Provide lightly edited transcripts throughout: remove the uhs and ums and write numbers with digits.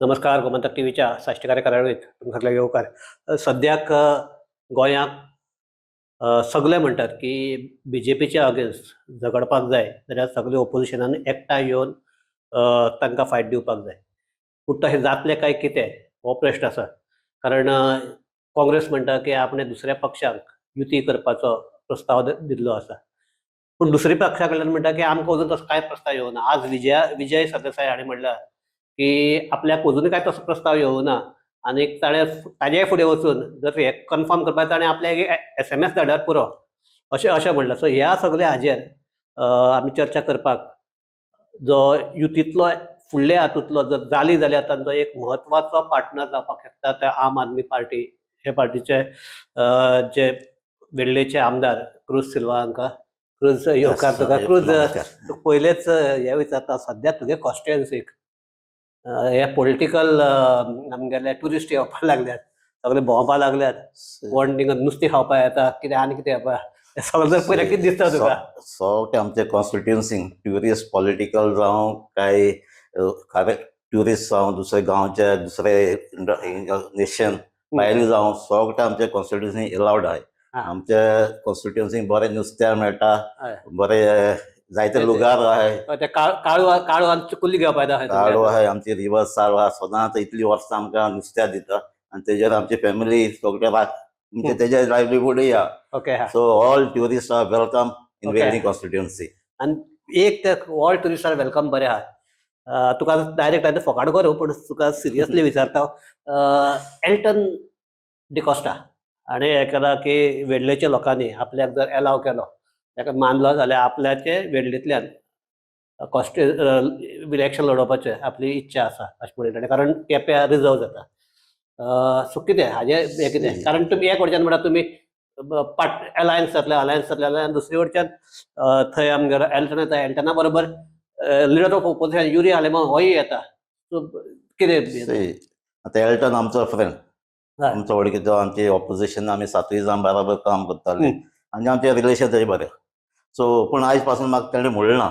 नमस्कार, गोमंतक टीव्हीच्या साश्टीकार्य कार्यावळीत तुमकां सगळ्यांक येवकार. सद्याक गोंयांत सगळे म्हणटात की बीजेपीच्या अगेन्स्ट झगडपाक जाय जाल्यार सगळे ओपोजिशनान एकठांय येवन तांकां फायट दिवपाक जाय. पूण तशें जातलें काय कितें हो प्रश्न आसा. कारण काँग्रेस म्हणटा की आपणें दुसऱ्या पक्षांक युती करपाचो प्रस्ताव दिल्लो आसा, पूण दुसऱ्या पक्षा कडल्यान म्हणटा की आमकां अजून तसो कांय प्रस्ताव येवना. आज विजय सरदेसाय हाणें म्हणलां की आपल्याक अजूनय कांय तसो प्रस्ताव येवना आनी ताणें ताजेय फुडें वचून जर हें कन्फर्म करपाक ताणें आपल्याक एसएमएस धाडल्यार पुरो अशें अशें म्हणलां. सो ह्या सगल्या हाजेर आमी चर्चा करपाक जो युतींतलो फुडल्या हातूंतलो जर जाली जाल्यार तांचो एक म्हत्वाचो पार्टनर जावपाक शकता ते आम आदमी पार्टी हे पार्टीचे जे वेर्लेचे आमदार क्रूज सिल्वा हांकां. क्रूज, येवकार तुका. क्रूज, पयलेच हे विचारता, सद्या तुगे कॉन्स्टिट्युएन्सीक हे पॉलिटिकल आमगेले ट्युरिस्ट येवपाक लागल्यात, सगळे भोंवपाक लागल्यात, कोण थिंगा नुस्तें खावपाक येता, कितें आनी कितें येवपा, हें सगळें जर पळयल्यार कितें दिसता तुका? सगळे आमचे कॉन्स्टिट्युन्सींक ट्युरिस्ट पॉलिटिकल जावं काय ट्युरिस्ट जावं, दुसरे गांवचे, दुसरे नेशन भायले जावं, सगळे आमचे कॉन्स्टिट्युन्सी अलावड आहाय. आमचे कॉन्स्टिट्युन्सीक बरें नुस्त्या मेळटा, बरे जायते लुगार आहाय. ते काळू काळू आनी कुल्ली घेवपा येता. काळो आहाय, आमची रिवर साल आहा, सदांच इतली वर्सां आमकां नुस्त्या दिता आनी तेजेर आमची फॅमिली सगळे म्हणजे तेजेर लायवलीहूडय आहा. So all tourist are welcome in Velha constituency. आनी एक ते ऑल ट्युरिस्ट are welcome, बरें आहा. तुका डायरेक्ट आतां फोकाट करूं, पूण तुका सिरियसली विचारता, एल्टन डिकॉस्टा हाणें हें केलां की वेर्लेच्या लोकांनी आपल्याक जर एलाव केलो, ताका मानलो जाल्यार आपल्याचे वेर्लेंतल्यान कॉन्स्टि इलेक्शन लडोवपाचें आपली इच्छा आसा अशें म्हणलें ताणें, कारण केप्यां रिजर्व जाता. सो कितें हाजें हें कितें? कारण तुमी एक वटच्यान म्हणटा तुमी पार्ट अलायन्स जातले, अलायन्स जातले जाल्यार दुसरे वटच्यान थंय आमगेलो एल्टन येता, एल्टना बरोबर leader of opposition Yuri Alemao होय येता. सो कितें? आतां एल्टन आमचो फ्रेंड, आमचो वळखीचो. आमचे ऑपोजिशन आमी सातूय जाण बराबर काम करताले आनी आमचें रिलेशन तरी बरें. सो पूण आयज पासून म्हाका ताणें म्हणलें ना,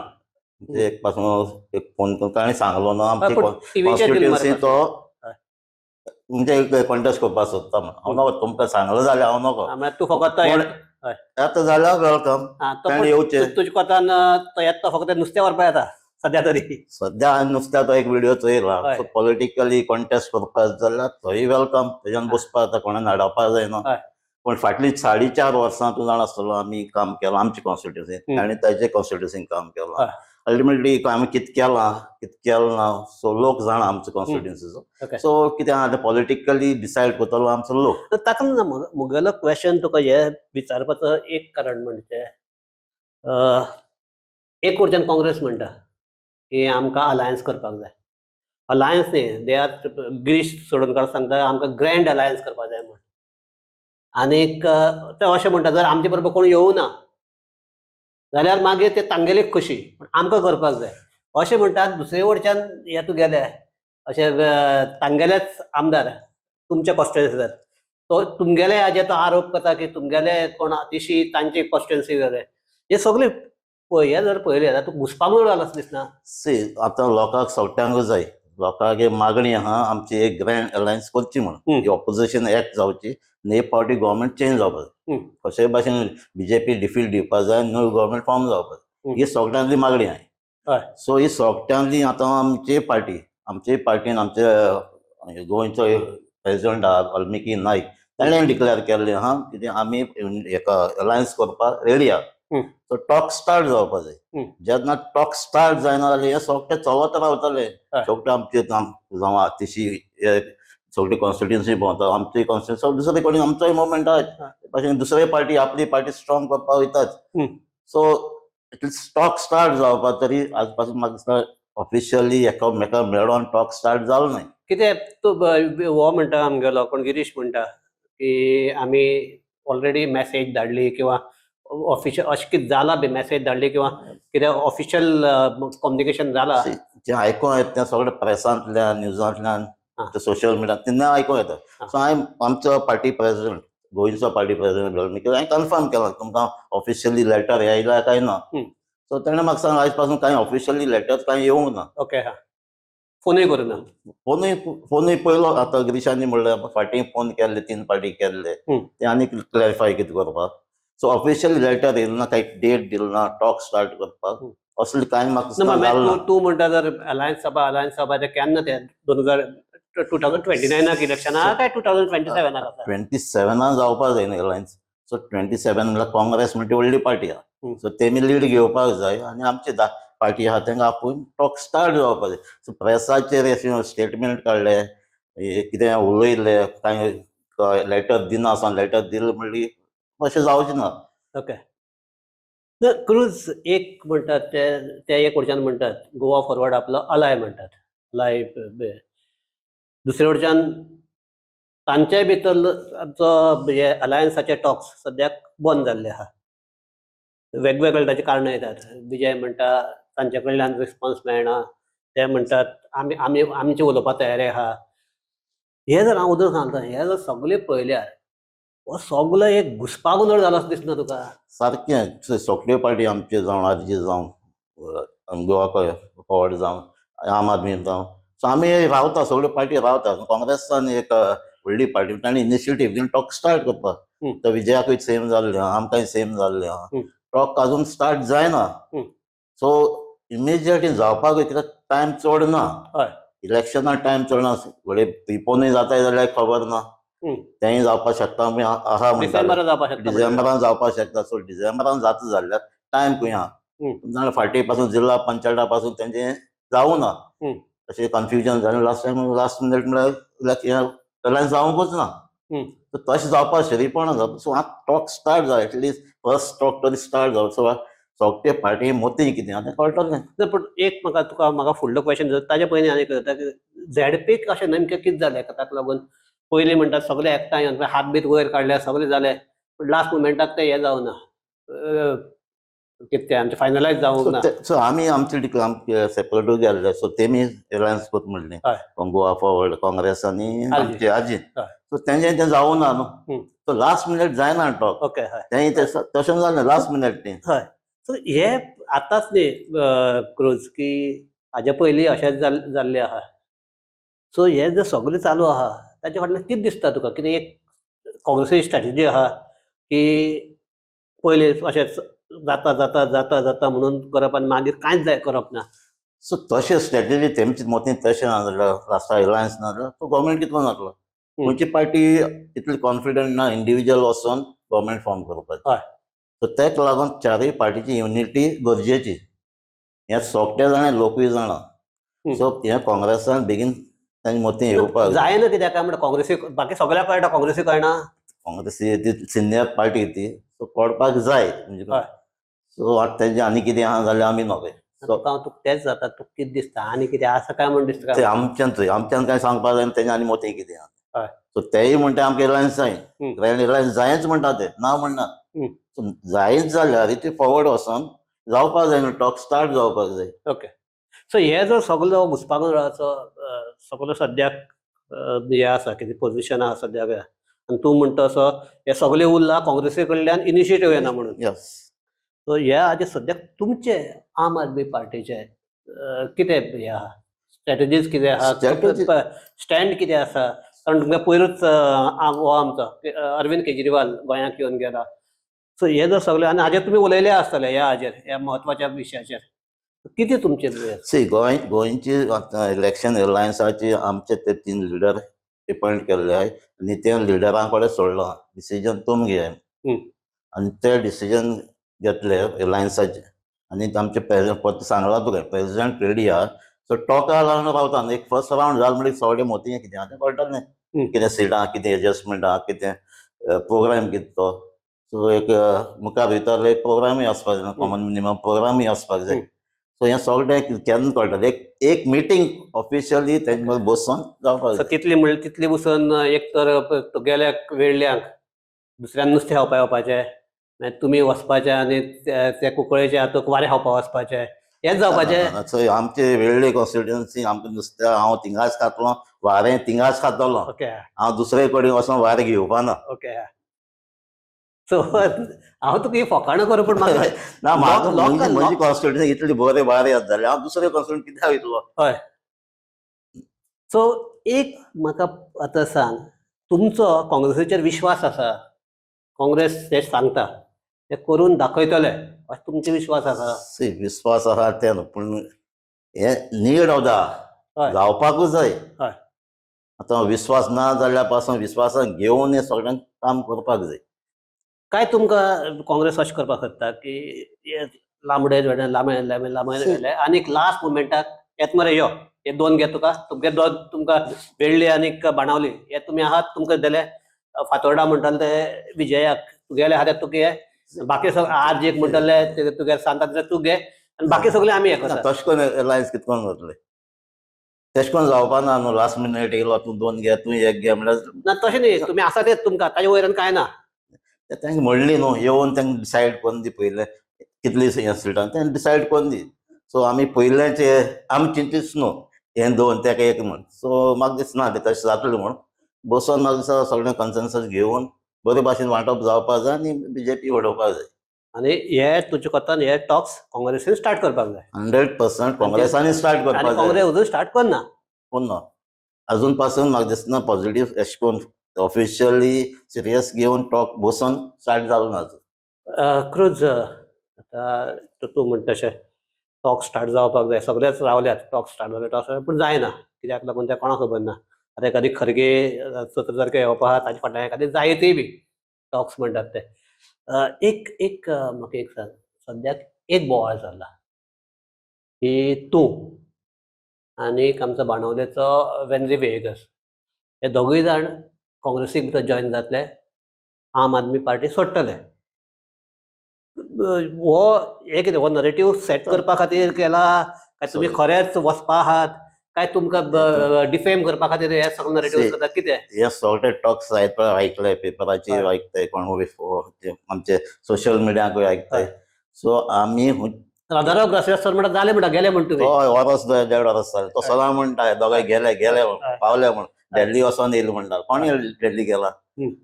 एक पासून एक फोन करून ताणें सांगलो ना आमचे कॉन्स्टिट्युन्सी तो म्हणजे कॉन्टेस्ट करपाक सोदता म्हण. हांव नको, तुमकां सांगलें जाल्यार हांव नको. तूं फकत येता जाल्यार welcome, ताणें येवचें. तुज्या कोतान तो येता, फकत नुस्तें व्हरपा येता सद्या तरी. सद्या हांवें नुस्त्या तो एक व्हिडिओ चोयला. सो पॉलिटिकली कॉन्टेस्ट करपाक जाल्यार थंय welcome, तेज्यान बसपाक जाता, कोणाक आडावपाक जायना. पूण फाटलीं 4.5 वर्सां तूं जाणा आसतलो आमी काम केलां आमचे कॉन्स्टिट्युन्सीन आनी ताजे कॉन्स्टिट्युन्सीन काम केलां. अल्टिमेटली आमी कितें केलां कितें केलें ना, सो लोक जाणा आमचो कॉन्स्टिट्युन्सीचो. सो कितें आहा आतां पॉलिटिकली डिसायड करतलो आमचो लोक. ताका लागून म्हगेलो क्वेश्चन तुका हें विचारपाचो एक कारण म्हणजे एक वटच्यान काँग्रेस म्हणटा की आमकां अलायन्स करपाक जाय, अलायन्स न्ही, they are Girish Chodankar सांगता आमकां ग्रँड अलायन्स करपाक जाय म्हण. आनीक ते अशें म्हणटा जर आमचे बरोबर कोण येवना जाल्यार मागीर ते तांगेली खुशी, पूण आमकां करपाक जाय अशें म्हणटात. दुसरे वटच्यान हे तुगेले अशें तांगेलेच आमदार तुमच्या कॉन्स्टिट्युन्सींत तो तुमगेले हाजेर तो आरोप करता की तुमगेले कोण अतिशी तांची कॉन्स्टिट्युन्सी वेगळे, हे सगळे हे जर पळयलें जाल्यार तूं घुसपागोंदळ जालो असो दिसना? सी, आतां लोकांक सगळ्यांक जाय, लोकांक एक मागणी आहा आमची एक ग्रँड अलायन्स करची म्हणून, ऑपोजिशन एक्ट जावची आनी एक पावटी गव्हर्मेंट चेंज जावपाक जाय. कशेय भाशेन बीजेपी डिफीट दिवपाक जाय, न्यू गव्हर्मेंट फॉर्म जावपाक जाय, ही सगळ्यांतली मागणी आहा. सो ही सगळ्यांतली आतां आमची पार्टी, आमचे पार्टीन आमचे गोंयचो प्रेजिडंट आहा वाल्मिकी नायक, ताणें डिक्लेअर केल्लें आहा कितें आमी एका अलायन्स करपाक रेडी आहा. सो टॉक स्टार्ट जावपा जाय. जेन्ना टॉक स्टार्ट जायना जाल्यार हें सगळें चलत रावतलें. सगळें आमचे जावं आतिशी सगळी कॉन्स्टिट्युन्सी भोंवता, आमची कॉन्स्टिट्युन्सी दुसरे कडेन आमचोय मुवमेंट आहा, भाशेन दुसरे पार्टी आपली पार्टी स्ट्रॉंग करपाक वयताच. सो टॉक स्टार्ट जावपा तरी आज पासून म्हाका दिसता ऑफिशियली एकामेका मेळोन टॉक स्टार्ट जालो न्हय. कितें तूं हो म्हणटा आमगेलो कोण गिरीश म्हणटा की आमी ऑलरेडी मॅसेज धाडली किंवा ऑफिशियल अशें कितें जालां बी, मॅसेज धाडली किंवा कितें ऑफिशियल कम्युनिकेशन जालां? जें आयकोंक येता तें सगळें प्रेसांतल्यान, न्युजांतल्यान, सोशल मिडिया तेन्ना आयकोंक येता. सो हांवें आमचो पार्टी प्रेजिडंट, गोंयचो पार्टी प्रेजिडंट हांवें कन्फर्म केलां तुमकां ऑफिशियली लेटर येयला काय ना. सो ताणें म्हाका सांगलें आयज पासून कांय ऑफिशियली लेटर कांय येवंक ना. ओके हा. फोनूय करुना. फोनूय फोनूय पयलो आतां गिरीशांनी म्हणलें फाटीं फोन केल्ले, 3 फावटी केल्ले, ते आनी क्लॅरिफाय कितें करपाक. सो ऑफिशियल लेटर येयलो ना, कांय डेट दिलो ना टॉक स्टार्ट करपाक, असले कांय म्हाका ना, जालें ना. तूं म्हणटा जर अलायन्स सभा, अलायन्स सभा ते केन्ना ते 2029 इलेक्शना काय 2027 आसा? 27 जावपाक जाय न्ही अलायन्स. सो 27 म्हणल्यार काँग्रेस म्हणटी व्हडली पार्टी आहा, सो तेमी लीड घेवपाक जाय आनी आमची पार्टी आहा तांकां आपोवन टॉक स्टार्ट जावपाक जाय. सो प्रेसाचेर अशें स्टेटमेंट काडले, कितें उलयले, कांय लेटर दिना आसा, लेटर दिलें म्हणली अशें जावचें ना. ओके, ना क्रूज एक म्हणटात ते ते एक वटच्यान म्हणटात गोवा फॉरवर्ड आपलो अलाय म्हणटात, अलाय, दुसरे वटच्यान तांचे भितर आमचो हे अलायन्साचे टॉक्स सद्याक बंद जाल्ले आहा. वेगवेगळे ताचे कारणां येतात. विजय म्हणटा तांचे कडल्यान रिस्पॉन्स मेळना, ते म्हणटात आमी आमी आमचे उलोवपाक तयारी आहा. हे जर हांव उदक सांगता, हे जर सगळे पळयल्यार हो सगलो एक घुस्पागोंदळ जालो असो दिसना तुका? सारकें, सगळ्यो पार्टी आमच्यो जावं, आरजी जावं, गोवा फॉरवर्ड जावं, आम आदमी जावं, सो आमी रावता, सगळ्यो पार्टी रावता. काँग्रेसान एक व्हडली पार्टी, तांणी इनिशिएटीव घेवन टॉक स्टार्ट करपाक. तर विजयाकूय सेम जाल्लें आहा, आमकांय सेम जाल्लें आहा, टॉक अजून स्टार्ट जायना. सो इमिजिएटली जावपाक कित्याक टायम चड ना, इलेक्शना टायम चड ना, घडये प्रिपोनूय जाता जाल्यार खबर ना, तेंय जावपाक शकता आहा म्हणटा, डिसेंबरान जावपाक शकता. सो डिसेंबरान जाता जाल्यार टायम खंय आहा, जाल्यार फाटीं पासून जिल्हा पंचायता पासून तेंचें जावं ना, अशें कन्फ्युजन जालें. लास्ट टायम लास्ट मिनट म्हणल्यार अलायन्स जावंकूच ना. तशें जावपाक शरीपण जाता. सो आतां टॉक स्टार्ट जाय, एटलिस्ट फर्स्ट टॉक तरी स्टार्ट जावं. सो सगळे पार्टी मोती कितें आतां कळटलें. ना, पूण एक म्हाका तुका म्हाका फुडलो क्वेश्चन ताजे पयलीं आनी करता की झेडपीक अशें नेमकें कितें जालें ताका लागून? पयलीं म्हणटात सगळे एकठांय येवन हात बीत वयर काडले, सगळें जालें, पूण लास्ट मुमेंटाक तें हें जावना, कितें तें आमचें फायनलायज जावंक ना. सो आमी आमचे सेपरेटूय गेल्ले, सो तेमी अलायन्स करता म्हणलें, गोवा फॉरवर्ड, काँग्रेस आनी आमचे आजी, सो तेंचे तें जावं ना न्हू, सो लास्ट मिनट जायना टॉक. ओके, हय, तेंय तशें जालें लास्ट मिनट तें. हय, सो हे आतांच न्ही क्रूज की हाजे पयलीं अशेंच जाल्लें आहा. सो हे जे सगळें चालू आहा ताचे फाटल्यान कितें दिसता तुका? कितें एक काँग्रेसी स्ट्रॅटेजी आहा की पयलीं अशेंच जाता जाता जाता जाता म्हणून करप आनी मागीर कांयच जाय करप ना? सो तशें स्ट्रॅटेजी तेमचे मतीन तशें ना जाल्यार लास्टा अलायन्स ना जाल्यार तो गव्हर्मेंट कितलो नासलो, खंयची पार्टी इतली कॉन्फिडंट ना इंडिविज्युअल वचोन गव्हर्मेंट फॉर्म करपाचें. सो तेका लागून चारूय पार्टीची युनिटी गरजेची, हें सोगटे जाणा, लोकूय जाणा. सो हें काँग्रेसान बेगीन तांचे मतीन येवपाक जायना. कित्याक काय म्हणटा काँग्रेसी बाकी सगळ्याक कळटा, काँग्रेसी कळना? काँग्रेसी ती सिनियर पार्टी ती, सो कळपाक जाय म्हणजे. सो आतां तेजें आनी कितें आहा जाल्यार आमी नोवे. तुका तुका तेंच जाता, तुका कितें दिसता आनी कितें आसा काय म्हण दिसता? ते आमच्यान थंय आमच्यान कांय सांगपाक जायना, तेजें आनी मोती कितें आहा. सो तेय म्हणटा आमकां एलायन्स जाय, ग्रँड एलायन्स जायच म्हणटा, ते ना म्हणना. सो जायच जाल्यार ती फॉरवर्ड वचोन जावपाक जाय न्हू, टॉक स्टार्ट जावपाक जाय. ओके, सो हे जो सगलो घुस्पागोंदळाचो सगलो सद्याक हे आसा कितें पोझिशन आहा सद्याक, आनी तूं म्हणटा असो हे सगळे उरला काँग्रेसी कडल्यान इनिशिएटीव येना म्हणून. यस. सो ह्या हाजे सद्याक तुमचे आम आदमी पार्टीचे कितें हे आहा स्ट्रॅटेजीज, कितें आहा, स्टँड कितें आसा? कारण तुमकां पयरूच हो आमचो अरविंद केजरीवाल गोंयांत येवन गेला. सो हे जर सगळे आनी हाजेर तुमी उलयले आसतले, ह्या हाजेर ह्या म्हत्वाच्या विशयाचेर कितें तुमचें? सी, गोंयची आतां इलेक्शन अलायन्साची आमचे ते 3 लिडर अपॉयंट केल्ले आहाय आनी ते लिडरां कडेन सोडलां डिसिजन तुम घेयाय, आनी ते डिसिजन घेतले अलायन्साचे. आनी आमचे प्रेसिडेंट परतें सांगलां तुका, प्रेसिडेंट रेडी आहा. सो टॉका लागून रावता, एक फर्स्ट रावंड जालो म्हणटकीर सगळे मोती कितें आहा तें कळटलें, कितें सिटां, कितें एडजस्टमेंट आहा, कितें प्रोग्राम कितें तो. सो एक मुखार भितर एक प्रोग्रामूय आसपाक जाय, कॉमन मिनिमम प्रोग्रामूय आसपाक जाय. सो हें सगळें केन्ना कळटलें, एक मिटींग ऑफिशियली तेंचे बरोबर बसून जावपाक जाय. तितली म्हणल्यार तितली बसून एक तर तुगेल्या वेडल्यांक दुसऱ्यान नुस्तें खावपा येवपाचें, मागीर तुमी वचपाचें आनी ते कुंकळेचे हातूंत वारें खावपा वचपाचें, हेंच जावपाचें. सो आमचे वेळ्ळे कॉन्स्टिट्युएन्सी आमकां नुस्तें हांव थिंगाच खातलो, वारें थिंगाच खातलो, हांव दुसरे कडेन वचोन वारें घेवपा ना. ओके, सो हांव तुका ही फकाणां करूं पूण म्हाका ना, म्हाका म्हजी कॉन्स्टिट्युएन्सी इतली बरें वारें येता जाल्यार हांव दुसरे कॉन्स्टिट्युएन्सी कित्याक वयतलो? हय. सो एक म्हाका आतां सांग, तुमचो काँग्रेसीचेर विश्वास आसा, काँग्रेस हे सांगता ते करून दाखयतले अशें तुमचो विश्वास आसा? सी, विस्वास आसा ते न्हू, पूण हे नीड ऑफ the जावपाकूच जाय. आतां विस्वास ना जाल्यार पासून विस्वासान घेवन हे सगळ्यांक काम करपाक जाय. काय तुमकां काँग्रेस अशें करपाक सोदता की हे लांबडे लांबे लांबे लांबे गेले आनीक लास्ट मुमेंटाक येत मरे, यो हे दोन घे तुका, तुमगे दोन तुमकां वेळ्ळी आनीक बाणावली हे तुमी आहात, तुमकां दिले. फातोर्डा म्हणटाले ते विजयाक, तुगेले आहा ते तुका घे, बाकी सगळे आर एक म्हणटले तुगे सांता तूं घे आनी बाकी सगळे आमी हे करता. तशें करून एलायन्स कितें करून जातले? तशें करून जावपा ना न्हू. लास्ट मिनट येयलो, तूं दोन घे, तूं एक घे म्हणल्यार ना, तशें न्ही, तुमी आसा तेच तुमकां, ताजे वयल्यान कांय ना. तांकां म्हणली न्हू, येवन तांकां डिसायड करून दी पयलें कितली सिटां तें डिसायड करून दी. सो आमी पयल्याचे आमी चिंतीच न्हू हें दोन तेका एक म्हण. सो म्हाका दिसना तें तशें जातलें म्हण. बसोन म्हाका दिसता सगळें कन्सेन्सस घेवन बरे भाशेन वांटप जावपा जाय आनी बीजेपी वडोवपा जाय. आनी हे तुजे कोतान हे टॉक्स काँग्रेसीन स्टार्ट करपाक जाय. 100% काँग्रेसांनी स्टार्ट आनी करपाक जाय. काँग्रेस अजून स्टार्ट करना. पूण ना, अजून पासून म्हाका दिसना पॉझिटिव्ह अशें करून ऑफिशियली सिरियस घेवन टॉक बसून स्टार्ट जालो ना अजून. क्रूज, आतां तूं म्हणटा तशें टॉक स्टार्ट जावपाक जाय, सगळेच रावल्यात टॉक स्टार्ट जाले, टॉक पूण जायना कित्याक लागून तें कोणाक खबर ना. आतां एखादी खरगे 17 तारखेर येवपा आहा, ताजे फाटल्यान एखादी जायतूय बी टॉक्स म्हणटात ते. एक एक म्हाका एक सांग, सद्याक एक बोवाळ चल्ला की तूं आनीक आमचो बाणावलेचो वेन्झी व्हिएगस हे दोगूय जाण काँग्रेसीक भितर जॉयन जातले, आम आदमी पार्टी सोडटले. हो हे कितें हो नरेटीव सेट करपा खातीर केला काय तुमी खरेंच वचपा आहात, काय तुमकां डिफेम करपा खातीर हे सगळे नरेटीव करता कितें? हे सगळे टॉक्स आयकले, पेपराचेर आयकताय, कोण आमचे सोशल मिडियाकूय आयकताय. सो आमी राजाराव ग्रासियास सर म्हणटा जाले म्हणटा गेले म्हण तुमी. हय, वरस देड वरस जालें तो सदां म्हणटा दोगांय गेले गेले पावले म्हण, दिल्ली वचोन येयले म्हणटा, कोण दिल्ली गेला.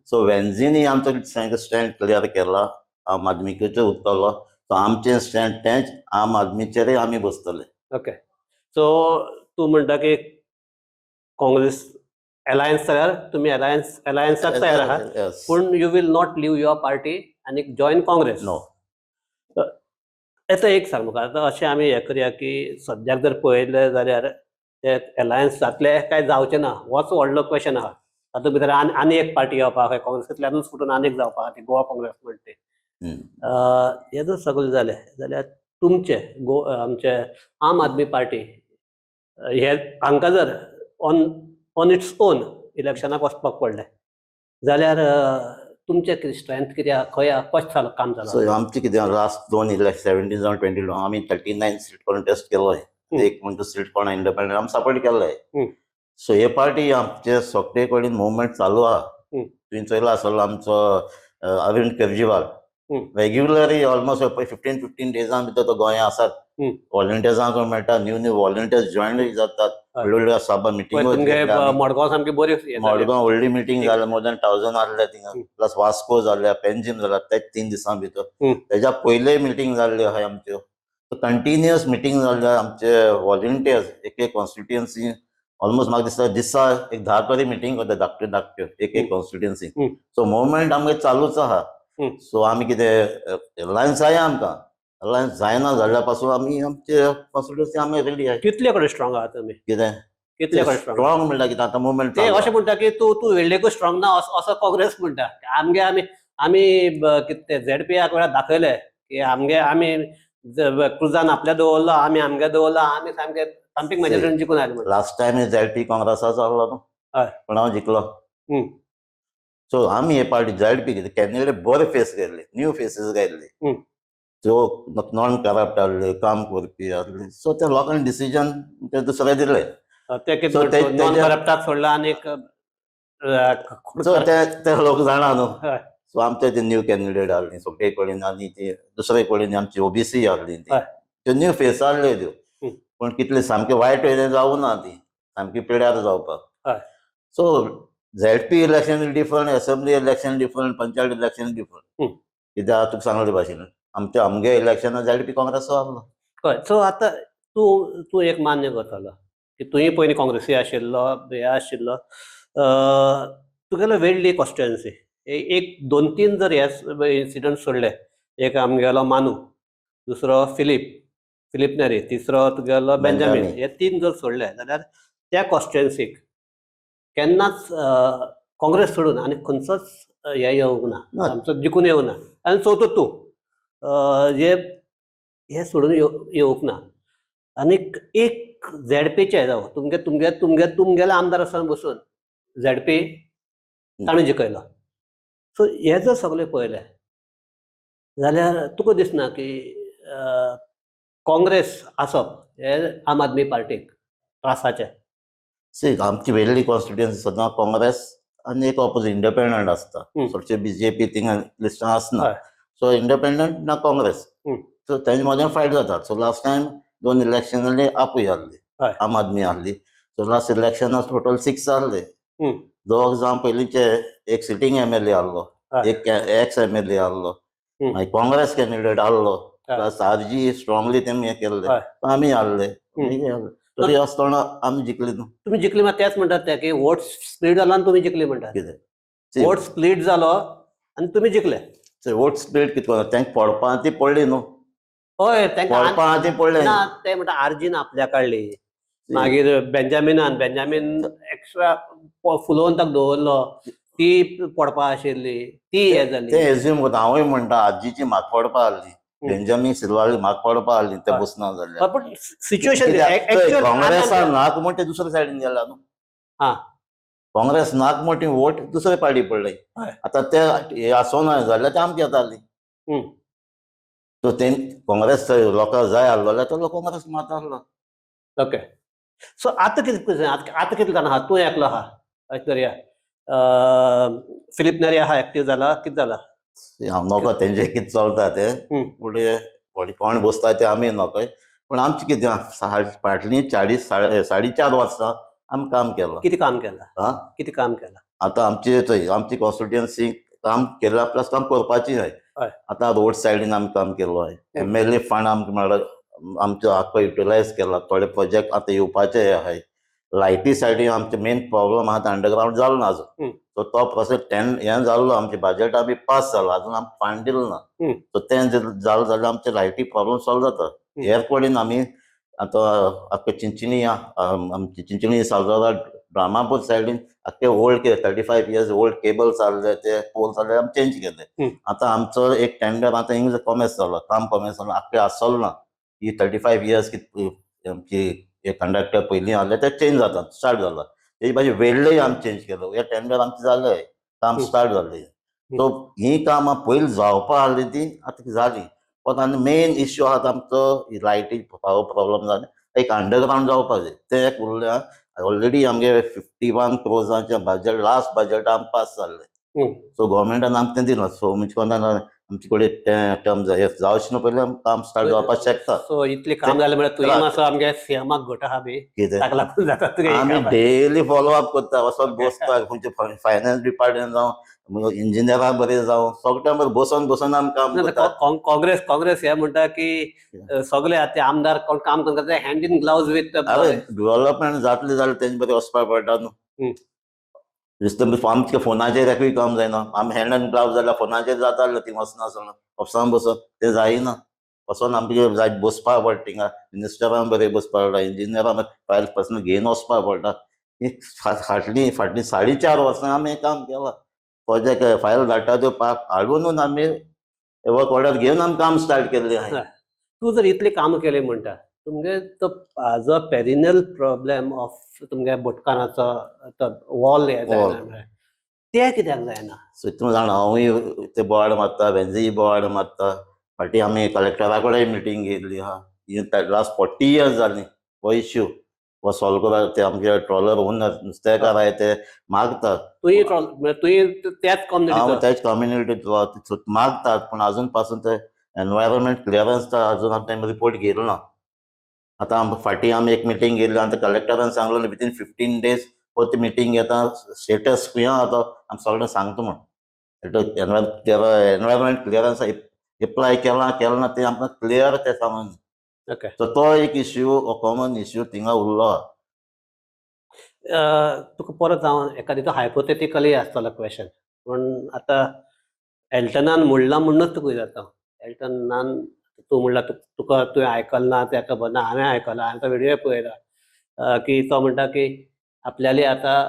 सो वेन्झीनी आमचो स्टँड क्लियर केला, आम आदमीचेर उरतलो. सो आमचें स्टँड तेंच, आम आदमीचेरय आमी बसतले. ओके, सो तूं म्हणटा की काँग्रेस अलायन्स जाल्यार तुमी अलायन्साक तयार आहात, पूण you will not leave your party आनी जॉयन काँग्रेस. नो. आतां एक सांग म्हाका, आतां अशें आमी हें करया की सद्याक जर पळयलें जाल्यार ते अलायन्स जातले काय जावचे ना होच व्हडलो क्वेशन आहा. तातूंत भितर आनी एक पार्टी येवपा आहा, काँग्रेसींतल्यानूच फुटून आनी एक जावपा आहा, ती गोवा काँग्रेस म्हणटा ती. हें जर सगळें जालें जाल्यार तुमचे आमचे आम आदमी पार्टी हे हांकां जर ऑन it's own इलेक्शनाक वचपाक पडलें जाल्यार तुमचें कितें स्ट्रेंथ कितें आहा, खंय आहा, कशें काम सो जालां? आमचें कितें लास्ट दोन इलेक्शन 17 जावं 22 आमी 39 सीट कॉन्टेस्ट केलो. एक म्हणटा सीट कोण इंडिपेंडंट आमी सपोर्ट केल्ले. सो हे पार्टी आमचे सगळे कडेन मुवमेंट चालू आहा. तुवें चोयला आसतलो आमचो अरविंद केजरीवाल रेग्युलरली ऑलमोस्ट 15 डेजां भितर तो गोंया आसात. व्हॉलंटियर्सांक मेळटा, न्यू न्यू व्हॉलंटियर्स जॉयन जातात, व्हडल्यो व्हडल्यो सभा मिटींगो. मडगांव सामकी बरी मडगांव व्हडली मिटींग जाल्या, मोर दॅन 1000 आहले थिंगा, प्लस वास्को जाल्या, पेंजीम जाल्या तेच 3 दिसां भितर. तेज्या पयले मिटींग जाल्ल्यो आहाय आमच्यो. कंटिन्युअस मिटींग जाल्ल्या आमचे व्हॉलंटियर्स एक एक कॉन्स्टिट्युएन्सी ऑलमोस्ट म्हाका दिसता दिसा एक 10 तरी मिटींग करता, धाकट्यो धाकट्यो एक एक कॉन्स्टिट्युएन्सी. सो मुवमेंट आमगे चालूच आहा. सो आमी कितें अलायन्स जाय आमकां, अलायन्स जायना जाल्यार पासून आमी आमचे कॉन्स्टिट्युएन्सी आमी रेडी आहाय. कितले कडेन स्ट्रॉंग आहा तुमी? कितें कितले कडेन स्ट्रॉंग? स्ट्रॉंग म्हणल्यार कितें आतां मुवमेंट ते अशें म्हणटा की तूं तूं वेळ्ळेकूच स्ट्रॉंग ना असो काँग्रेस म्हणटा. आमगे आमी आमी कितें झेडपीआक वेळार दाखयले की आमगे आमी क्रुजान आपल्या दवरलो, आमी आमगे दवरलो, आमी सामके सामकी मेजॉरिटीन जिखून आयले म्हणटा. लास्ट टायम झेडपी काँग्रेसाचो आहलो न्हू, पूण हांव जिखलो. सो आमी हे पार्टी झेडपी कितें कॅन्डिडेट बरे फेस केल्ले, न्यू फेसीस घायल्ले, जो नॉन करप्ट आहले, काम करपी आहले. सो ते लोकांनी डिसिजन ते दुसरे दिले. ते कितें नॉन करप्टाक सोडला आनी सो ते लोक जाणा न्हू. सो आमचे ते न्यू कॅन्डिडेट आहली सगळे कडेन आनी ती दुसरे कडेन आमची ओबीसी आहली, त्यो न्यू फेस आहल्यो त्यो, पूण कितले सामके वायट जावं ना, ती सामकी पिड्यार जावपाक. So ZP election different, assembly election different, panchayat election different. कित्याक तुका सांगले भाशेन आमचे आमगे इलेक्शनाक झेडपी काँग्रेस आहलो. हय. सो आतां तूं तूं एक मान्य करतलो की तुंय पयलीं काँग्रेसी आशिल्लो, हे आशिल्लो, तुगेलो वेडली कॉन्स्टिट्युएन्सी एक दोन तीन जर हे इन्सिडंट सोडले, एक आमगेलो मानू, दुसरो फिलीप फिलीप नेरी, तिसरो तुगेलो बेंजामीन, बेंजामीन. हे तीन जर सोडले जाल्यार त्या कॉन्स्टिट्युएन्सीक केन्नाच काँग्रेस सोडून आनी खंयचोच हे येवंक ना, ना. आमचो जिखून येवंक ना. आनी चवथो तूं जे हे सोडून येवंक ना. आनीक एक झेडपीचे जावं तुमगे तुमगे तुमगे तुमगेले आमदार आसतना बसून झेडपी ताणें जिखयलो. सो हे जर सगळें पळयलें जाल्यार तुका दिसना की काँग्रेस आसप हे आम आदमी पार्टीक त्रासाचें? सी, आमची वेल्ली कॉन्स्टिट्युएन्सी सदां काँग्रेस आनी एक ऑपोजिट इंडिपेंडंट आसता. चडशे बीजेपी थिंगा लिस्टान आसना. सो इंडिपेंडंट ना काँग्रेस. सो तेंचे मदें फायट जाता. सो लास्ट टायम दोन इलेक्शन जाली, आपूय आहली, आम आदमी आहली. सो लास्ट इलेक्शनाक टोटल 6 आहले. दोग जावन पयलींचे एक सिटींग एमएलए आहलो, एक एक्स एमएलए आहलो, मागीर काँग्रेस कॅन्डिडेट आहलो, प्लस आरजी स्ट्रॉंगली तेमी हें केल्ले. आमी आहले. तरी आसतना आमी जिखली न्हू. तुमी जिखली, मात तेच म्हणटात ते की वोट स्प्लीट जालो आनी तुमी जिखली म्हणटात. कितें? वोट स्प्लीट जालो आनी तुमी जिखले. वोट स्प्लीट कितें कोन्न तांकां पडपा ती पडली न्हू. हय, तांकां पडपा ती पडले. ना, ते म्हणटा आरजीन आपल्या काडली, मागीर बेंजामिनान, बेंजामीन एक्स्ट्रा फुलोवन ताका दवरलो, ती पडपा आशिल्ली ती हे जाली. ते एज्यूम करता. हांवूय म्हणटा आजीची म्हाका पडपा आहली, बेंजामीन सिल्वाली म्हाका पडपा आहली, ते बसना जाल्यार. पण सिच्युएशन काँग्रेसान नाक म्हण ते दुसऱ्या सायडीन गेला न्हू. काँग्रेस नाक म्हण ती वोट दुसरे पार्टी पडले. आतां ते हे आसोना जाल्यार ते आमकां येताली. सो ते काँग्रेस लोकांक जाय आहलो जाल्यार तो काँग्रेस मात आहलो. ओके, सो आतां कितें, आतां कितें जाणा आहा? तूं एकलो आहा दर्या, फिलीप नेरी आहा, एक्टीव जाला, कितें जाला? हांव नोको तेंचे कितें चलता ते, फुडें कोण बसता ते आमी नोकय. पूण आमचें कितें फाटलीं चाळीस 4.5 वर्सां आमी काम केलां. कितें काम केलां? कितें काम केलां? आतां आमचे थंय आमची कॉन्स्टिट्युएन्सी काम केलां, प्लस काम करपाची आहाय. आतां रोड सायडीन आमी काम केल्लो आहाय. एमएलए फंड आमकां मेळ्ळो, आमचो आख्खो युटिलायज केला. थोडे प्रोजेक्ट आतां येवपाचे आहाय. लायटी सायडीन आमचे मेन प्रॉब्लम आहा, अंडरग्रावंड जालो ना अजून. सो तो प्रोसेस टेन हें जाल्लो, आमचे बजेट आमी पास जालो, अजून आमकां फंड दिलो ना. सो तें जालें जाल्यार आमचे लायटी प्रॉब्लम सॉल्व जाता. एअरपोर्टीन आमी आतां आख्खे चिंचिणी, आमची चिंचिणी सालजोरा ड्रामापूर सायडीन आख्खे old 35 years old cable चालले, ते पोल चालले, आमी चेंज केले. आतां आमचो एक टेंडर आतां हिंगा कॉमेस जालो, काम कॉमेस जालो, आख्खे आसलो ना. ही 35 इयर्स आमची कंडक्टर पयलीं आहले ते चेंज जाता, स्टार्ट जाला. तेजी भाजी वेडलेय आमी चेंज केलो. हे टेंडर आमचें जालें, काम स्टार्ट जालें. सो ही कामां पयलीं जावपा आहली ती आतां जाली. पण आनी मेन इश्यू आहा आमचो लायटी पावर प्रॉब्लम जाले, एक अंडरग्रावंड जावपा जाय, तें एक उरलें. ऑलरेडी आमगे 51 क्रोर्साचें बजेट लास्ट बजेट आम पास जाल्लें. सो गोवोरमेंटान आमकां तें दिलां. सो म्हणजे कोणा आमचे कडेन तें टर्म जावचें न्हू पयलीं आमी काम स्टार्ट जावपाक शकता. सो इतलें काम जालें म्हळ्यार तुवें मातसो आमगे सीएमाक घट आहा बी, कितें ताका लागून जाता तुगे. आमी डेली फॉलो अप करता, वचोन बसता खंयचे फायनान्स डिपार्टमेंट जावं, इंजिनियरा बरें जावं, सगळ्यां बरें बसोन बसोन आमी काम करता. काँग्रेस काँग्रेस हे म्हणटा की सगळे आतां आमदार कोण काम करता हँड इन ग्लावज विथ. अरे डेव्हलपमेंट जातलें जाल्यार तेंचे बरें वचपाक पडटा न्हू. दिसता आमच्या फोनाचेर एकूय काम जायना. आमी हँड एंड ग्लावज जाल्यार फोनाचेर जातालें, ती वचनासतना ऑफिसान बसोन तें जायना. वचोन आमकां जाय बसपाक पडटा थिंगा, मिनिस्टरां बरें बसपाक पडटा, इंजिनियरां फायल पर्सनल घेवन वचपाक पडटा. ही फाटलीं फाटलीं 4.5 वर्सां आमी काम केलां. प्रोजेक्ट फायल धाडटा त्यो हाडून आमी वर्क ऑर्डर घेवन आमी काम स्टार्ट केल्लें आहा. तूं जर इतलें काम केलें म्हणटा, तुमगे तो जो पेरिनियल प्रॉब्लेम ऑफ तुमगे बोटकाराचो तो वॉल हे जायना म्हळ्यार तें कित्याक जायना? सो तूं जाणा हांवूय ते बोर्ड मारता, वेन्झीय बोर्ड मारता. फाटीं आमी कलेक्टरा कडेन मिटींग घेतली आहा. ही लास्ट 40 इयर्स जालीं हो इश्यू हो सॉल्व करपाक. ते आमचे ट्रॉलर ओनर नुस्तेकार आहाय ते मागतात. तुंय तुंय त्याच हांव कम्युनिटीचो? त्याच कम्युनिटीचो मागतात, पूण अजून पासून ते एनवायरमेंट क्लियरन्स अजून आमी रिपोर्ट घेतलो ना. आतां फाटीं आमी एक मिटींग घेतली आनी कलेक्टरान सांगलो विथीन 15 डेज परत मिटींग घेता, स्टेटस खंय आहा तो आमी सगळें सांगता म्हण. एनवायरमेंट क्लियरन्स एप्लाय केलां केलें ना तें आमकां क्लियर तें सांगून. सो तो एक इश्यू, हो कॉमन इश्यू थिंगा उरलो. तुका परत हांव एकादी तो हायपोथेटिकली आसतलो क्वेशन, पूण आतां एल्टनान म्हणलां म्हणूनच तुका विचारता. एल्टनान तूं म्हणला तुका तुवें आयकलें ना तें खबर ना, हांवें आयकलां, हांवें तो व्हिडियो पळयला की तो म्हणटा की आपल्याले आतां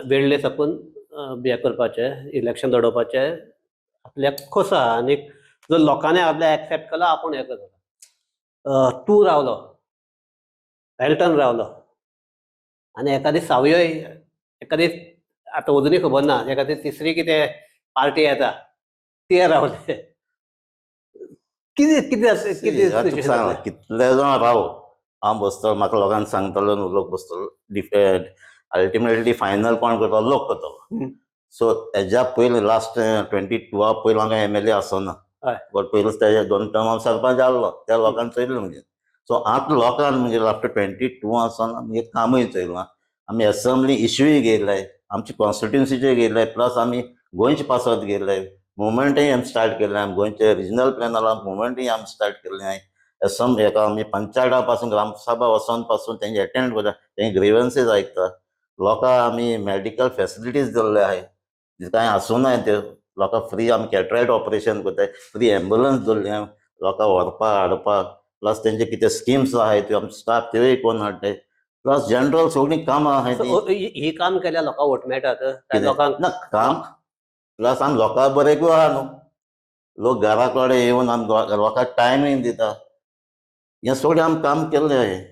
वेळ्ळे साकून हें करपाचें, इलेक्शन लडोवपाचें आपल्याक खोस आहा आनी जर लोकांनी आपल्याक एक्सेप्ट केलो आपूण हें करतलो. तूं रावलो, एल्टन रावलो आनी एकादी सावयोय एकादी आतां अजुनूय खबर ना, एकादी तिसरी कितें पार्टी येता ते रावले, कितें कितें कितें सांग कितले जाण राव हांव बसतलो, म्हाका लोकांक सांगतलो न्हू, लोक बसतलो, अल्टिमेटली फायनल कोण करतलो, लोक करतलो. सो हेज्या पयलीं लास्ट 22 पयलीं हांगा एमएलए आसना, बट पयलीं तेजे 2 टर्म हांव सरपंच आहलो, त्या लोकांक चोयलें म्हणजे. सो आतां लोकांक म्हणजे आफ्टर 22 आसतना म्हणजे कामूय चोयलां, आमी एसेंब्ली इश्यूय घेयलाय, आमची कॉन्स्टिट्युन्सीचेर घेयलाय, प्लस आमी गोंयचे पासत घेयलाय, मुवमेंटय आमी स्टार्ट केलें, आमी गोंयचे रिजनल प्लॅनाला मुवमेंटय आमी स्टार्ट केल्लें आहाय. एसेंब्ली हेका आमी पंचायता पासून ग्रामसभा वचोन पासून तेंचे एटेंड करता, तेंचे ग्रिवन्सीस आयकता, लोकांक आमी मेडिकल फेसिलिटीज दिल्ले आहाय, कांय आसूं ते लोकांक फ्री आमी कॅटरायट ऑपरेशन करताय, फ्री एम्बुलन्स दवरली लोकांक व्हरपाक हाडपाक, प्लस तेंचे कितें स्किम्स आहाय त्यो आमचे स्टाफ त्योय करून हाडटाय, प्लस जनरल सगळीं कामां आहाय. ही काम केल्यार लोकांक वोट मेळटात लोकांक ना काम, प्लस आमी लोकां बरेकूय आहा न्हू, लोक घरा कडेन येवन आमी लोकांक टायमींग दिता, हें सगळें आमी काम केल्लें आहाय.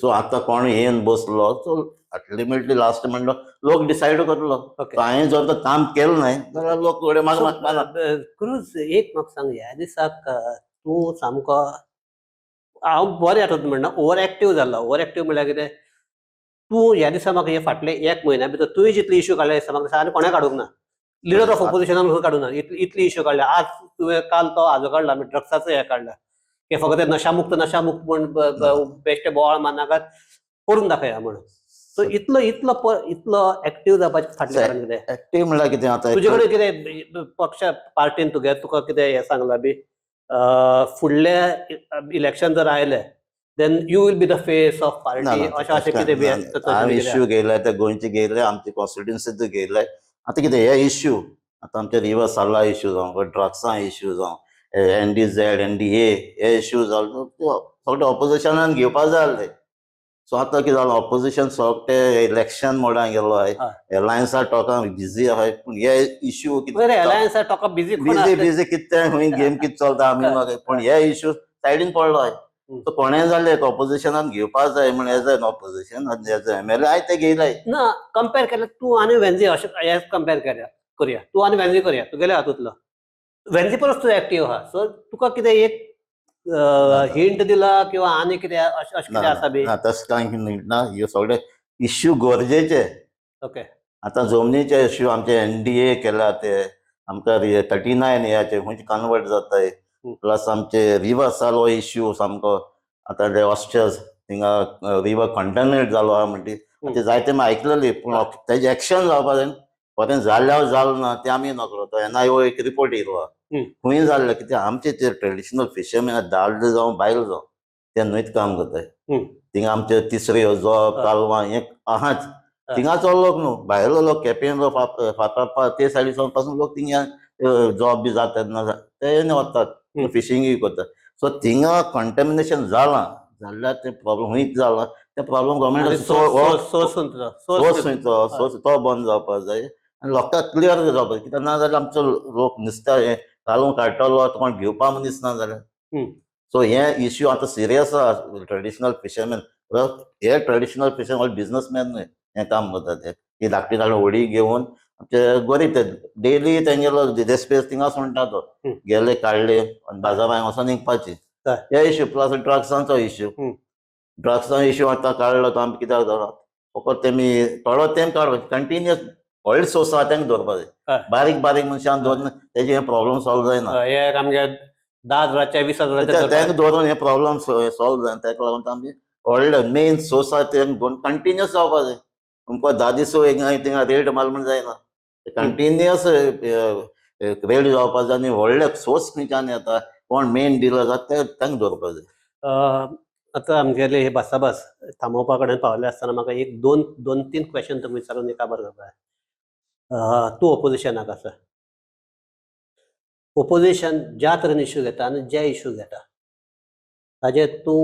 सो आतां कोण येवन बसलो सो अल्टिमेटली लास्ट म्हणलो लोक डिसायड करतलो. हांवें जर तर काम केलें न्हय जाल्यार लोक कडेन म्हाका. क्रूज एक म्हाका सांग, ह्या दिसाक तूं सामको हांव बरें आतां म्हणना ओवर एक्टीव जाल्लो. ओवर एक्टीव म्हणल्यार कितें, तूं ह्या दिसा म्हाका हे फाटले 1 म्हयन्या भितर तुवें जितले इश्यू काडले दिसता म्हाका आनी कोणें काडूंक ना, लिडर ऑफ ऑपोजिशनान काडूंक ना इतले इश्यू काडले. आज तुवें काल तो हाजो काडला, आमी ड्रग्साचो हें काडला की फकत नशामुक्त नशामुक्त म्हण बेश्टे बोवाळ मारनाकात, करून दाखया म्हणून. सो इतलो इतलो इतलो एक्टीव जावपाचें फाटलें कारण कितें? एक्टीव म्हणल्यार कितें आतां तुजे कडेन कितें पक्ष पार्टीन तुगे तुका कितें हें सांगलां बी फुडले इलेक्शन जर आयले then you will be the face of party अशें अशें कितें बी? हांवें इश्यू घेयलाय, ते गोंयचे घेयले, आमचे कॉन्स्टिट्युन्सीचो घेयलाय. आतां कितें हे इश्यू आतां आमचे रिवर साला इश्यू जावं, ड्रग्सां इश्यू जावं, NDZ NDA हे इश्यू जाले सगळे ऑपोजिशनान घेवपा जाय आसले. सो आतां कितें जालां, ऑपोजिशन सगळे इलेक्शन मोडान गेल्लो आहाय, एलायन्सा टॉकां बिजी आहाय, पूण हे इश्यू एलायन्सा टॉकां बिजी बिजी बिजी कितें खंय गेम कितें चलता आमी, पूण हे इश्यू सायडीन पडलो आहाय. सो कोणें जालें ऑपोजिशनान घेवपा जाय म्हण as an opposition as a MLA हांवें ते घेयलाय. ना कंपेर केल्यार तूं आनी वेन्झी अशें हें कंपेर केल्या करया, तूं आनी वेन्झी करया, तुगेल्या हातूंतलो वेन्झी परस तूं एक्टीव आहा. सो तुका कितें एक हिंट दिला किंवा आनी कितें अशें कितें आसा बी? ना तशें कांय हिंट ना, ह्यो सगळे इश्यू गरजेचे. ओके, आतां जमनीचे इश्यू आमचे NDA केला, ते आमकां 39 हेचे खंयचे कन्वर्ट जाताय, प्लस आमचे रिवर सालो इश्यू सामको आतां ते ऑस्टर्स थिंगा रिवर कंटामिनेट जालो आहा म्हणटी ते जायते आमी आयकलेली, पूण तेजें एक्शन जावपा जाय. बरें जाल्यार जालें ना तें आमी नकळो. तो NIO एक रिपोर्ट येयलो आहा, खंय जाल्लें कित्याक आमचे ते ट्रेडिशनल फिशरमॅन दादले जावं बायल जावं ते न्हंयत काम करताय, थिंगा आमचे तिसऱ्यो जोब कालवां हें आहाच, थिंगाचो लोक न्हू भायलो लोक केपें फातर्पा ते सायडी पासून लोक थिंगा जॉब बी जाता तेन्ना ते वतात, फिशींगूय करतात. सो थिंगा कंटेमिनेशन जालां जाल्यार तें प्रॉब्लम खंयच जाला तें प्रॉब्लम गव्हर्मेंट सोर्स तो बंद जावपाक जाय आनी लोकांक क्लियर जावपाक जाय, कित्याक ना जाल्यार आमचो लोक नुस्त्या हें घालून काडटलो कोण घेवपा मनीस ना जाल्यार. सो हे इश्यू आतां सिरियस आहा. ट्रेडिशनल फिशरमॅन हे ट्रेडिशनल फिशरमॅन बिजनसमॅन न्हय हें काम करता, ते ती धाकटी धाकटी होडी घेवन आमचे गरीब ते डेली तेंगेलो रेस्पेस थिंगा सोडटा तो गेले काडले आनी बाजारांत वचोन विकपाची. हे इश्यू प्लस ड्रग्सांचो इश्यू, ड्रग्सांचो इश्यू आतां काडलो तो आमी कित्याक जालो फकत तेमी थोडो तेम काडपाक कंटिन्युअस व्हडले सोर्स आहा तांकां दवरपा जाय, बारीक बारीक मनशान दवरून तेजे हे प्रॉब्लम सॉल्व जायना. आमगे 10,000 20,000 तांकां दवरून हे प्रॉब्लम सॉल्व जायना, ताका लागून आमी व्हडले मेन सोर्स आहा ते कंटिन्युअस जावपा जाय. तुमकां 10 दीस थिंगा रेड माल म्हण जायना, कंटिन्युअस रेड जावपा जाय आनी व्हडले सोर्स खंयच्यान येता, कोण मेन डिलर जाता ते तांकां दवरपा जाय. आतां आमगेले हे भासाभास थांबोवपा कडेन पावले आसतना म्हाका एक दोन दोन तीन क्वेश्चन तुमकां विचारून काबार करपाक जाय. तूं ओपोजिशनाक आसा, ओपोजिशन ज्या तरेन इश्यू घेता आनी जे इश्यू घेता ताजेर तूं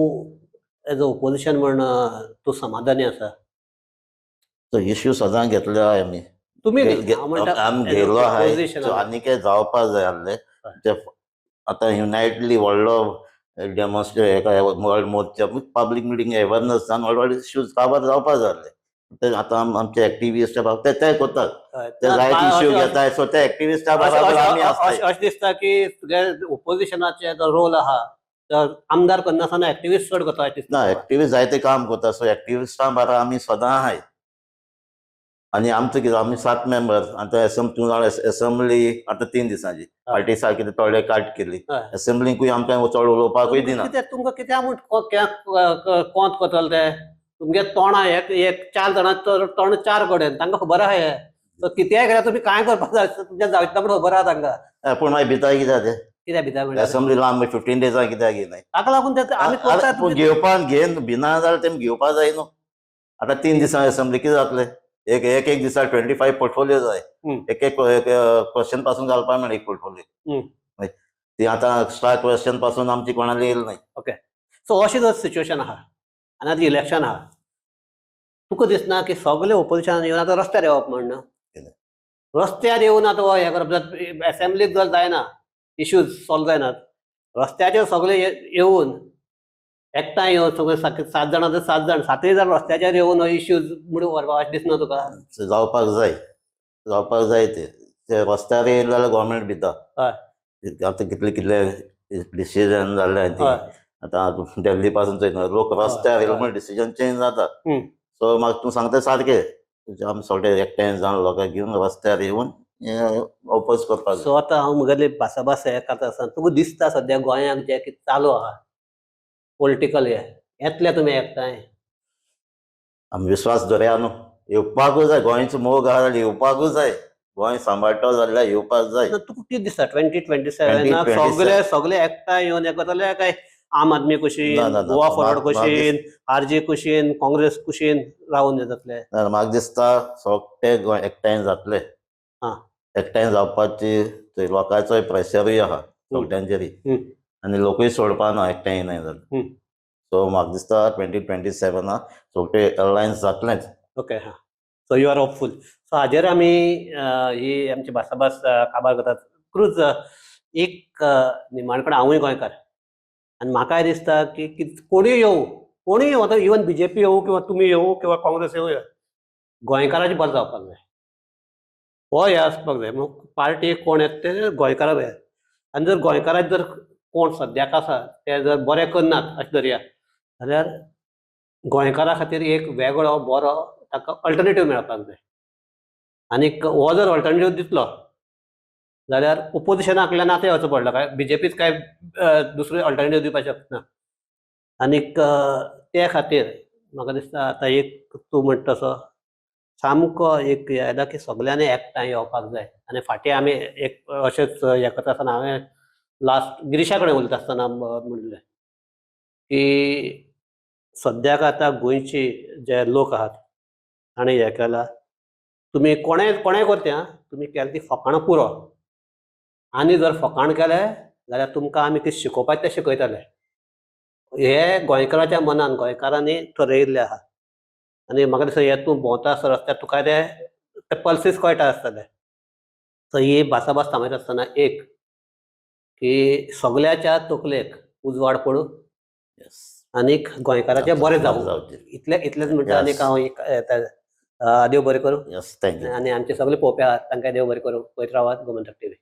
एज अ ओपोजिशन म्हण तूं समाधानी आसा? तो इश्यू सदां घेतले आहाय आमी. तुमी न्ही, हांव म्हणटा आमी as a घेयलो आहाय. opposition सो आनी कितें जावपा जाय आहले ते आतां युनायटली व्हडलो डेमॉन्स्ट्रेट व्हड मोर्चा, पब्लीक मिटींग, अवेरनस जावन व्हड व्हड इश्यूज काबार जावपा जाय आहले. ते आतां आमचे एक्टिविस्ट ते ते करतात. ते जायते इश्यू घेताय, सो ते एक्टिविस्टा बराबर आमी आसताय. अशें दिसता की तुगे ओपोजिशनाचे जो रोल आहा तर आमदार करनासतना एक्टिविस्ट चड करता अशें दिसता. ना, एक्टिविस्ट जायते काम करता, सो एक्टिविस्टां बारा आमी सदां आहाय. आनी आमचो कितें, आमी 7 मेंबर आतां तूं जाणा एसेंब्ली आतां 3 दिसांची पार्टी सारकी थोडे काट केली. एसेंब्लीकूय आमकां चड उलोवपाकूय दिना. कित्याक तुमकां कित्याक म्हूण कोंत करतले ते तुमगे तोंडा एक एक 4 जाणां तोंड 4 कडेन तांकां खबर आहा हें. सो कितेंय केल्यार तुमी कांय करपाक जाय तुमच्या जायतना म्हूण खबर आहा तांकां. पूण मागीर भिता कित्याक ते कित्याक भिता म्हणल्यार एसेंब्ली लांब 15 डेजां कित्याक घेयनाय? ताका लागून ते आमी करतात. पूण घेवपाक घेन भिना जाल्यार तेमी घेवपा जाय न्हू. आतां 3 दिसां एसेंब्ली कितें जातलें? एक एक एक दिसा 25 पोर्टफोलियो जाय. एक एक क्वेश्चन पासून घालपाक मेळना एक पोर्टफोलियो. ती आतां एक्स्ट्रा क्वेश्चन पासून आमची कोणाली येयली नाय. ओके, सो अशें जर सिच्युएशन आहा आनी आतां इलेक्शन आहा, तुका दिसना की सगळे ओपोजिशनान येवन आतां रस्त्यार येवप म्हण? रस्त्यार येवन आतां हो हें करप, जर एसेंब्लीक जर जायना, इश्यूज सॉल्व जायनात, रस्त्याचेर सगळे येवन एकठांय येवन सगळे 7 जाणां तर 7 जाण, 7 जाण रस्त्याचेर येवन हो इश्यूज म्हूण व्हरपाक अशें दिसना तुका? जावपाक जाय, जावपाक जाय. ते ते रस्त्यार येयले जाल्यार गोवोरमेंट भिता. आतां कितले कितले डिसिजन जाल्ले ती आतां दिल्ली पासून चोयना लोक रस्त्यार येयले म्हण डिसिजन चेंज जाता. सो म्हाका तूं सांगता सारकें, आमी सगळे एकठांय जावन लोकांक घेवन रस्त्यार येवन ओपोज करपाक जाय. सो आतां हांव म्हगेली भासाभास हें करता आसतना तुका दिसता सद्या गोंयांत जें कितें चालू आहा पॉलिटिकल हें येतले तुमी एकठांय? आमी विश्वास दवरया न्हू, येवपाकूच जाय. गोंयचो मोग आहा जाल्यार येवपाकूच जाय. गोंय सांबाळटलो जाल्यार येवपाक जाय. तुका कितें दिसता 2027 सगळे सगळे एकठांय येवन हें करतले काय आम आदमी कुशीन, गोवा फॉरवर्ड कुशीन, आरजी कुशीन, काँग्रेस कुशीन रावून हें जातले? म्हाका दिसता सगळे गोंय एकठांय जातले. एकठांय जावपाची लोकांचोय प्रेशरूय आहा सगळ्यांचेर आनी लोकूय सोडपाना एकठांय येयनाय जाल्यार. सो म्हाका दिसता 2027 सगळे अलायन्स जातलेंच. ओके, हां, so you are hopeful. So हाजेर आमी ही आमची भासाभास काबार करतात. क्रूज एक निमाण कडेन हांवूय गोंयकार आनी म्हाकाय दिसता की कोणूय येवं, कोणूय येवं, आतां इवन बीजेपी येवं किंवा तुमी येवं किंवा काँग्रेस येवं, गोंयकाराचें बरें जावपाक जाय. हो हें आसपाक जाय. मग पार्टी कोण येता ते गोंयकारा जाय. आनी जर गोंयकाराक जर कोण सद्याक आसा ते जर बरें करनात अशें धरया जाल्यार गोंयकारा खातीर एक वेगळो बरो ताका अल्टरनेटीव मेळपाक जाय. आनीक हो जर अल्टरनेटीव दितलो जाल्यार ओपोजिशनाकल्यान आतां येवचो पडलो काय बीजेपीच काय दुसरे अल्टरनेटीव दिवपाक शकना. आनीक ते खातीर म्हाका दिसता आतां एक तूं म्हणटा तसो सामको एक येयला की सगल्यांनी एकठांय येवपाक जाय. आनी फाटीं आमी एक अशेंच हें करता आसतना हांवें लास्ट गिरीशा कडेन उलयता आसतना म्हणलें की सद्याक आतां गोंयची जे लोक आहात ताणें हें केलां, तुमी कोणें कोणें करचें आं, तुमी केलें ती फकाणां पुरो. आनी जर फकाण केलें जाल्यार तुमकां आमी कितें शिकोवपाचें तें शिकयतले. हे गोंयकाराच्या मनान गोंयकारांनी ठरयिल्लें आहा. आनी म्हाका दिसता हें तूं भोंवता आसतना रस्त्यार तुका ते पल्सीस कळटा आसतले. सो ही भासाभास थांबयता आसतना एक की सगळ्याच्या तकलेक उजवाड पडूं आनीक गोंयकाराचें बरें जावं, इतलें इतलेंच म्हणटा. आनीक हांव एक देव बरें करूं. Yes, thank you. आनी आमचे सगळे पळोवपी आहात तांकां देव बरें करूं. पळयत रावात गोमंतक टीव्ही.